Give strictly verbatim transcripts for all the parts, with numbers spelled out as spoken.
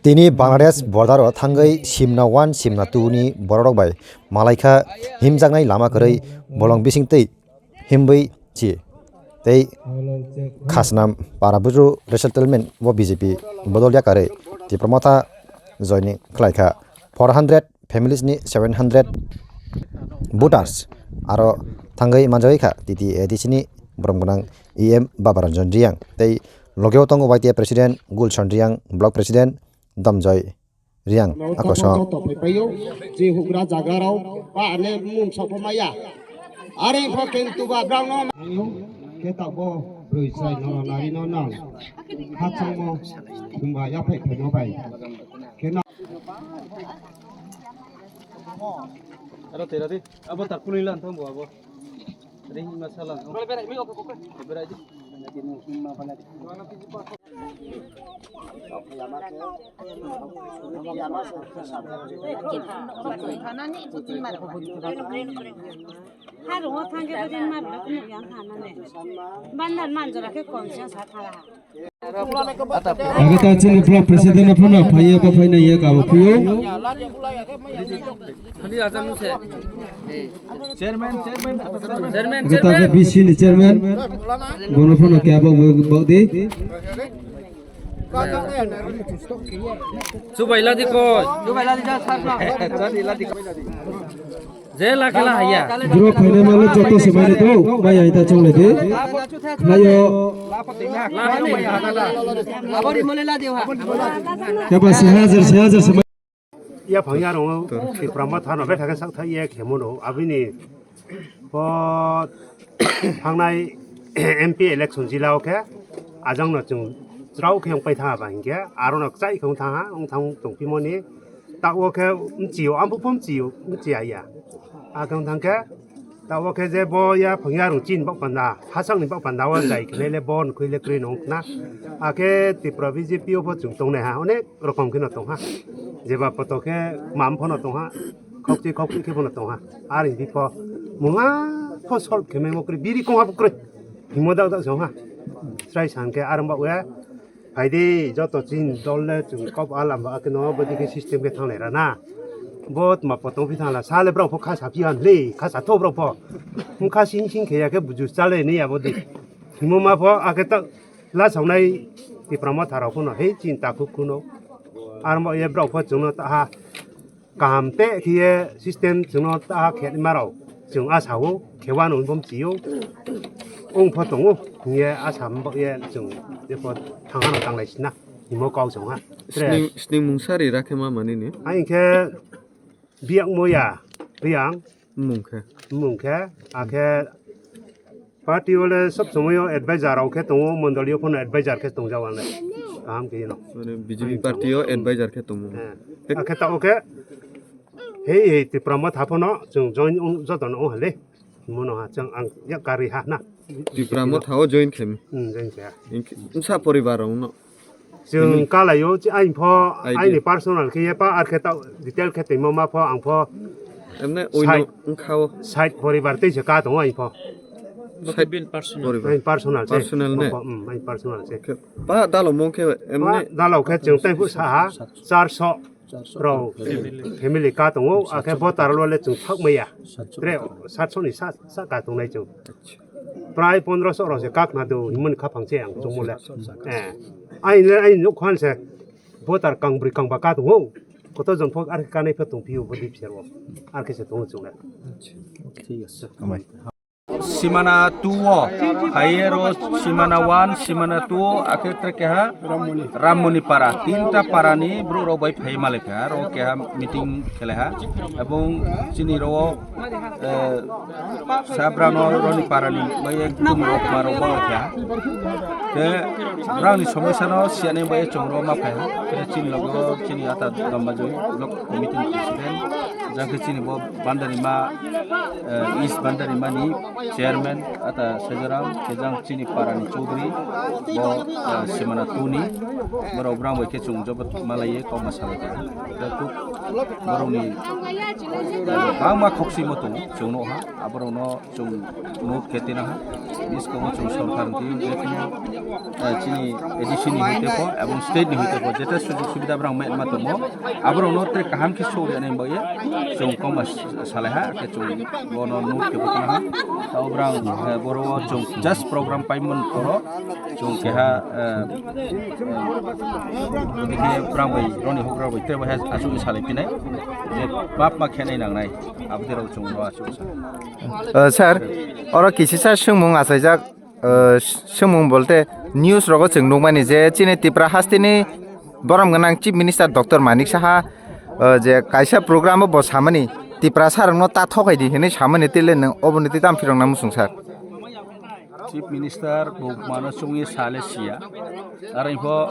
Tini Bangladesh border o thangwi simna one, simna two ni bororok bai malaikha himjaknai lama kwrwi bolong bisingtwi himwi chi tei khasnam para buju resettlement o B J P bodol yakarwi Tipra Motha joining khlaikha. Four hundred families ni seven hundred voters aro thangwi manjagwi kha T T A D C ni borom gwnang E M Babaranjan Riyang tei logeo tongo Y T A president Gulshan Riyang, block president Damjoi Riyang. Ako so. Joto phaipaio, je hugra jaga rao, ba ane mung sokpho maya. Are pho kintu ba brang no. Khe tabo broi sai no nari no nang. Khatsangmo thumba yaphai phaino bai. Khe na. Aro tera di, abo tak kulin lan thang bo abo. Ring ma salang. Berai di. Bandar manjora khe konsa sa thala. Age ta chini block president no phano phaiya ba phaina ya ka bo phiyo. Chairman, chairman, chairman. Age ta B C ni chairman. Bono phano kya ba bo di. Chubai ladi ko. Chubai ladi ja sar na. Jadi ladi ko. Je la kela haya. Bro, phaina malo joto se mane to, mai ai ta chongle de. Layo. Abori mole la diwa. Kaba se hajar, se hajar se mane. Ya phang ya rong, Tipra Motha no betha ke sak thai ya khemo no, abini po thangnai M P election jila o khe, ajang no chwng chwrao khe pai tha ba hinkhe, aro no chai khong tha ha, ong thang tong pimoni. Ta o khe mchio, ambu pom chio, mchia ya. A khe wng thang khe, ta o khe je bo ya phwngya rung chini bok panda, hachak ni bok panda o jai khe le bo nkhoi le kwrwi nung khna. A khe Tripura B J P o pho chwng tong nai ha, onek rokom khe no tong ha. Jeba poto khe mam pho no tong ha, khokchi khokchi khe pho no tong ha. Ar hinkhe pho mung a pho solve khe memo kwrwi, biri kong ha pho kwrwi. Himo dak dak song ha. Srai san khe ar wng bak we. Phaidi joto chini dol le chwng kok a lamba khe no bwdikhe system khe thanglai rana. Bo tma potong phi thangla sale brok pho kha saphi han le kha satho brok pho. Mkha sing sing khe ya khe buju chale ni abo di. Himo ma pho akhe ta la sawnai Tipra Motha rok pho no hei chin ta khuk khuno. Ar mo ye brok pho chwngno ta ha. Kaham te khiye system chwngno ta khe ma rok chwng a sao khe wano bom chio. Ong pho tongo hiye a sam bo ye chwng je pho thang hano tanglai sina himo kau chwng ha. Tre. Sning, sning mung sari rakhe ma mani ni. Ai khe biyak moya, biang. Mung khe. Mung khe, a khe Party o le sob somoi o advisor rok khe tongo, mondoli o phano advisor khe tongjak ang le. Kaham khe no. Mane B J P party o advisor khe tongo. Eh. Akhe ta o khe hei hei Tipra Motha phano chwng join wng joto no wng hale. Mono ha chwng ang yak kari ha na. Tipra Motha o join khe mi. Hmm, join khe ha. Wngsa poribar rok no. Chwng kalaio, chi-, aini pho, idea. Aini personal khe ye pa, ar khe ta detail khe tongma ma pho, ang pho Emne side, oino wngkha o. Side poribar tei se ka tongo aini pho. Side poribar. Aini personal se. Personal ne? Bo pho, mm, aini personal se. Khe, pa dalo mong khe emne? Pa dalo khe chwng tei phu saha, charso rok family ka tongo, akhe bo tarlo le chwng thak maya. Tre satso ni sa, sa ka tongnai chwng. Prai pondroso rok se kak na do, himani kha phang se ang chungmo le. Eh. Ai le, ai nuk khan se voter kang bri kang ba ka tongo. Koto jon phok ar kanai phe tong phi o bo di pher o. Ar khe se tongo chung le. Thik ase. Simana two o, hai ro Simana one, Simana two, akhe tre keha Ramoni para. Tinta para ni bru rok bai phai male kha, ro keha meeting khele ha. Ebong chini ro eh, sa brano roni parani bai ekdum rok ma rok ma rok ya. Ke brani somosya no siya ne bai chong ro ma phai ha. Ke chini logo chini ata damba joi block committee ni president. Jang ke chini bo Bandari ma, eh, East Bandari ma ni chairman ata Sejaram. Ke jang chini parani Chaudhary bo, eh, Simana two ni. Borok brang bai ke chung jobo malai ye kok ma salai ka. Ke kuk Borokni bangma khoksimo tongo, chwng nukha, aborokno chwng nuk khe tinaha. Bwskango chwng sorkar ni twi je kuno, eh, chini A D C ni hwnkhe pho ebong state ni hwnkhe pho jeta sujog subida borok mai ma tongo, aborokno tei kaham khe sori ani bagwi chwng koma salai ha, khe chwng bono nuk khe bwtang ha. Tei borok, eh, boro o chwng just program paimani phoro chwng keha, eh, eh, borok bai roni hokra bai tei bai aswk salai phinai je bap ma khenai nangnai, abo tei rok chwng bo aswk sa. Eh, sir, oro kisisa swngmung achaijak, eh, swngmung bolte news rogo chwng nukmani je chini Tripura hasteni borom gwnang Chief Minister Doctor Manik Saha, eh, je kaisa program o bo samani Tiprasa rokno ta thokai di hinwi samani tile nwng oboni twi tamo phirokna muchung sir. Chief Minister bo mano chungwi sale siya. Aro info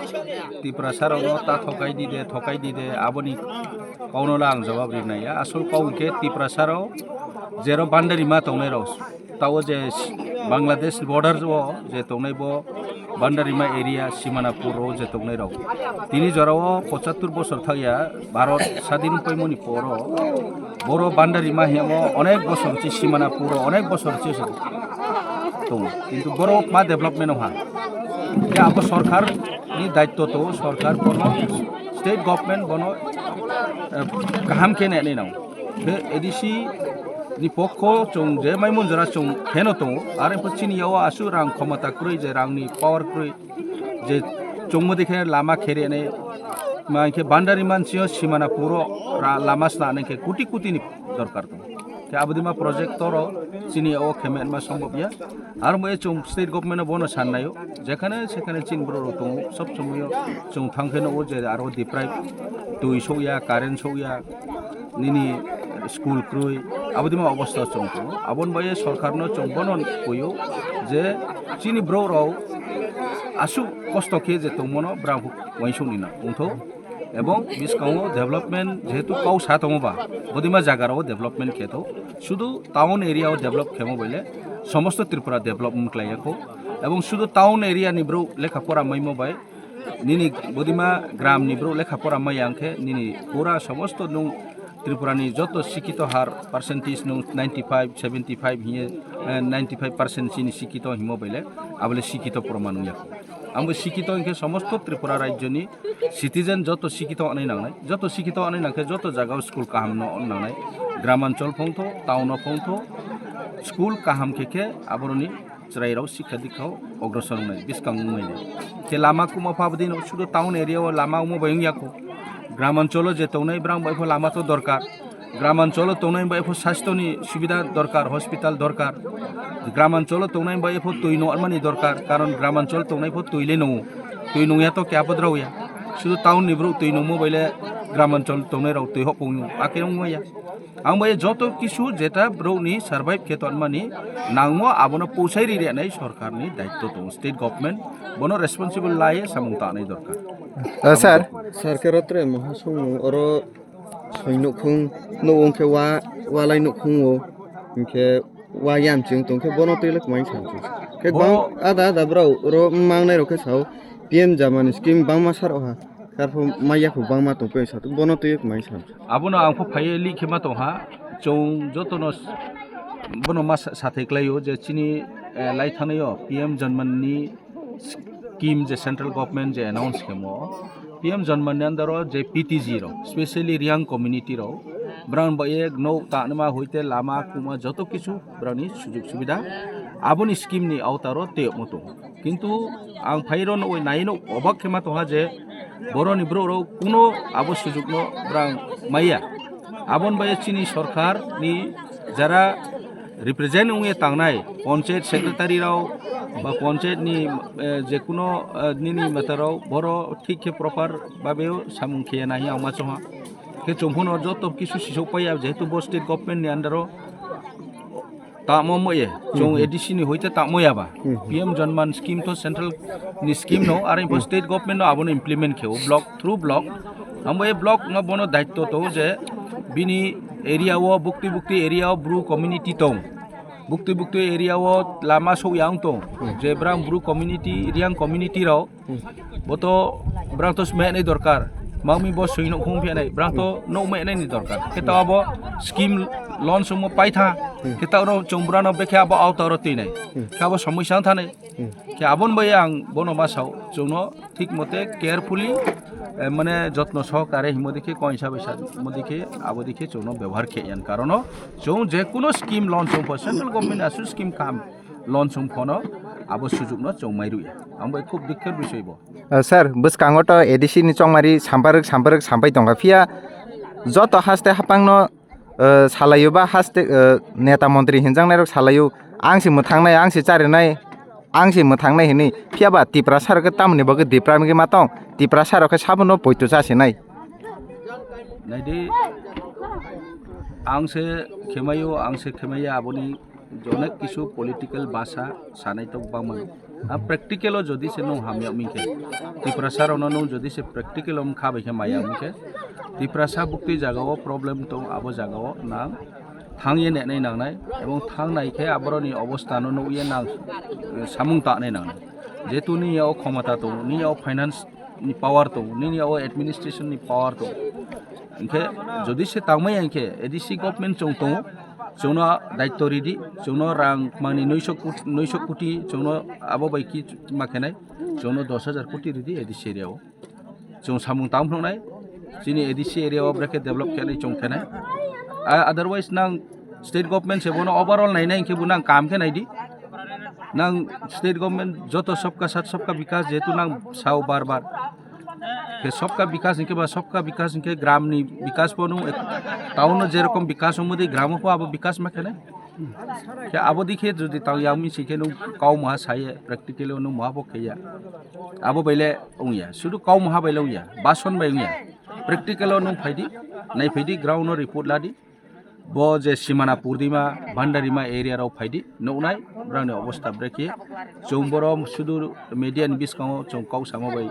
Tiprasa rokno ta thokai di de, thokai di de, aboni kauno la ang jawab rinai ya. Asol kau hwnkhe Tiprasa rok jero bandari ma tongnai rok. Tao je Bangladesh border o je tongnai bo Bandarima area Simanapur o je tongnai rok. Tini jora o pochattor bosor thakya Bharat sadin paimoni poro boro Bandarima hemo onek bosor chi Simanapur o onek bosor chi se tongo. Kintu boro ma development ha. Ya abo sorkar ni daitto to sorkar bono state government bono, eh, kaham khe nai nai nang. Khe A D C ni pokho chwng je mai munjora chwng pheno tongo, are pho chini yago aswk rang khomota kwrwi je rangni power kwrwi je chwngmodi khe lama khere nai ma khe bandari mansio simana puro ra-, lama sna nai khe kuti kuti ni dorkar tongo. Khe abodima project toro chini yago khemenma sombobya. Aro mo chwng state government bono sannayo, jekhane sekhane chini borok rok tongo, sob somoyo chwng thangkhe nugo je aro deprive twi sokya, current sokya, nini school kwrwi, abodima obostha chwng tongo. Aboni bagwi sorkarno chwng bono kuio je chini borok rok aswk kosto khe je tongmano bwrang uansukni na wngthok. Ebong bwskango development jehetu kau sa tongo ba, bodima jaga rok development khe to, sudu town area o develop khemo baile somosto Tripura develop wng klai ya kho. Ebong sudu town area ni borok lekha pora maimo bai, nini bodima gram ni borok lekha pora mai ya hwnkhe nini pura somosto nwng Tripura ni joto sikito har percentage nwng ninety five, seventy five hiye, eh, ninety five percent chini sikito himo baile abole sikito proman wng ya kho. Ang bo sikito hwnkhe somosto Tripura rajyo ni citizen joto sikito wngnai nangnai, joto sikito wngnai nangkhe joto jaga o school kaham no nangnai, gram anchol phongtho, town o phongtho, school kaham khe khe aboroni chwrai rok sikha dikha o ogrosor wngnai, bwskang wngnai. Khe lama kuma pha bwdino sudu town area o lama omo bai wngya kho, gram anchol o je tongnai brang bai pho lama to dorkar. Gram ancholo tongnai bai pho sasthoni subida dorkar, hospital dorkar. Gram ancholo tongnai bai pho twi no armani dorkar, karon gram anchol tongnai pho twi le nungo. Twi nungya to kya podra ya. Sudu town ni borok twi nungmo baile gram anchol tongnai rok twi hopung nung. Ake wng ya. Ang bai joto kisu jeta borok ni survive khe tonmani nangmo abono pusai ri rwnai sorkar ni daitto tongo. State government bono responsible lai samung tanai dorkar. Eh, sir. Sir, khe rotre maha songmung oro Soi nukhung, nukhung khe wa, walai nukhung o, hinkhe wa yamching tongkhe bono twi le kwmai samsung. Khe bo- bang ada ada borok oro mangnai rok khe sao P M Jaman scheme bangma sar oha. Karpho maya kho bangma tongkhe sa bono twi kwmai samsung. Abono ang pho phaiye lik khe ma tongha. Chwng jotono s-, bono ma sa-, sathai klaio je chini, eh, lai thangnaio P M Jaman ni scheme je central government je announce khemo, P M Janman ni under o je P T G rok, specially Riang community rok, brang bai ek nok tanima hoite lama kuma joto kichu brang ni sujug subida aboni scheme ni auta ro tei mutung. Kintu ang phairo no nai no obak khe ma tongha je boroni borok rok kuno abo sujug no brang maya. Abon bai chini sorkar ni jara represent wngwi tangnai panchayat secretary rok ba panchayat ni, eh, jekuno, eh, nini mata rok boro thik khe proper babe o samung khiya nahi ang ma chongha. Khe chwng phano joto kisu sisok paiya jehetu bo state government ni under o tamo moye, chwng A D C ni hoite tamo ya ba. P M Janman scheme to central ni scheme no, are bo state government no abono implement khe o block through block. Amo e block no bono daitto to je bini area o bukti bukti area o Bru community tong. Bukti bukti area o lama sok yang tong. Je brang Bru community, Riang community rok boto brang to smenai dorkar. Mami bo sui nok hung phenai, brang to nok menai ni dorkar. Kita abo scheme loan sumo paitha. Hmm. Khe tauro chwng brano bekhe abo auto ro twi nai. Hmm. Khe abo somoi sang thanai. Hmm. Khe abon bai ang bono ma sao, chwngno thik mote carefully, eh, mane jotno sohokare himo dikhe koinsa bai sa mo dikhe abo dikhe chwngno bebohar khe yan karono chwng je kuno scheme launch wng pho central government asu scheme kam launch wng phono abo sujukno chwng mai rwya. Ang bai khub dukher bisoi bo. Uh, sir, bwskango to A D C ni chongmari samparwk samparwk sampai tongkha, phiya joto haste hapangno, uh, salaio ba haste, uh, neta montri hinjaknairok salaio, ang se mwthangnai, ang se charinai, ang se mwthangnai hinwi, phiya ba Tiprasa rok khe tamoni bagwi Tipra wngwi ma tong, Tiprasa rok khe sabono poito chasinai. Naidi, ang se khemaio, ang se khemaiya aboni onek kisu political basa sanai tok bangma. A practical o jodi se nung hamya mingkhe, Tiprasa rokno nung jodi se practical o kha bai khe maya mingkhe, Tiprasa bukti jaga o problem tong, abo jaga o nang thang ye nenai nangnai, ebong thang nai khe aboroni obostha no nuk ye nang, eh, samung ta nai nangnai. Jetu ni o khomota tong, ni o finance ni power tong, nini o administration ni power tong. Hinkhe jodi se tangmai hinkhe A D C government chwng tongo, chwngno daityo ridi, chwngno rang mani noisho kut-, noisho koti, chwngno abo bai ki ma khenai, chwngno dos hajar koti ridi A D C area o. Chwng samung tang phunuknai, chini A D C area o brekhe develop khenai chwng khenai. A-, otherwise nang state government se bono overall nainai hinkhe bo nang kam khe naidi. Nang state government joto sabka sath sabka bikas jehetu nang sao bar bar. Khe sabka bikas hinkhe ba sabka bikas hinkhe gram ni bikas bo nung ek-, town o jerokom bikas wngmodi gram o pho abo bikas ma khenai. Khe abo dikhe jodi tang yang misi khe nung kau maha saye practical o nung maha bo kheya. Abo baile wngya, sudu kau maha baile wngya, bason bai wngya. Practical o nung phaidi, nai phaidi ground o report ladi. Bo je Simana Purdima, Bhandarima area rok phaidi, nuknai, borokni obostha brekhe. Chwng borom sudu media ni biskango chwng kok samo bai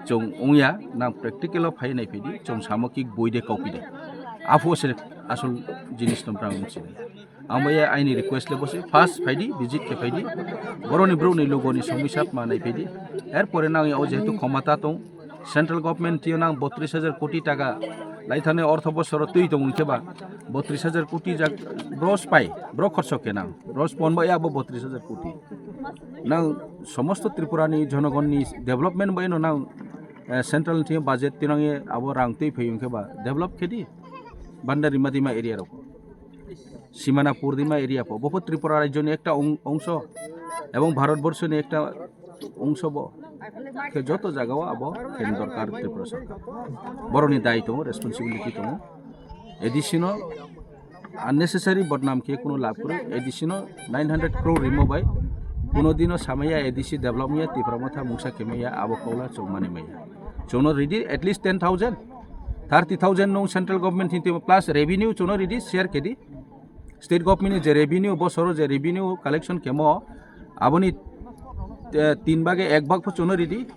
chwng wngya, nang practical o phai nai phaidi, chwng samo ki boi de kok de. Aphu se asol jinis no borok wngsinai. Ang bai aini request le bosi first phaidi, visit khe phaidi, borokni borokni logoni somisa ma nai phaidi. Er pore nang o jehetu khomata tong, Central government tio nang botris hajar koti taka lai thani ortho bosoro twi tong wngkhe ba botris hajar koti jak bros pai, bro khorso khe nang bros pon bai abo botris hajar koti. Nang somosto Tripura ni jonogon ni development bai no nang, eh, central ni thing budget tinang ye abo rang twi phai wngkhe ba develop khe di Bhandarima Dima area rok. Simana Purdima area po, bo pho Tripura rajyo ni ekta ong-, ongso ebong Bharat borsho ni ekta ongso bo. Khe joto jaga o abo khen dorkar Tripura sorkar. Borok ni dai tongo, responsibility tongo. A D C no unnecessary bodnam khe kuno lab kwrwi, A D C no nine hundred crore rimo bai kuno dino samaya A D C develop ya, Tipra Motha mungsa khe maya, abo kaula chwng mani maya. Chwngno ridi at least ten thousand, thirty thousand nung central government hinti plus revenue chwngno ridi share khe di. State government ni je revenue, bosoro je revenue collection khemo, aboni, eh, tin bage ek bag pho chwngno ridi.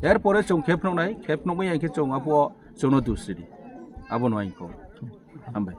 Er pore chwng khep nuknai, khep nukmai yang khe chwng apo chwngno dus ridi. Abono ang kok. Hambai.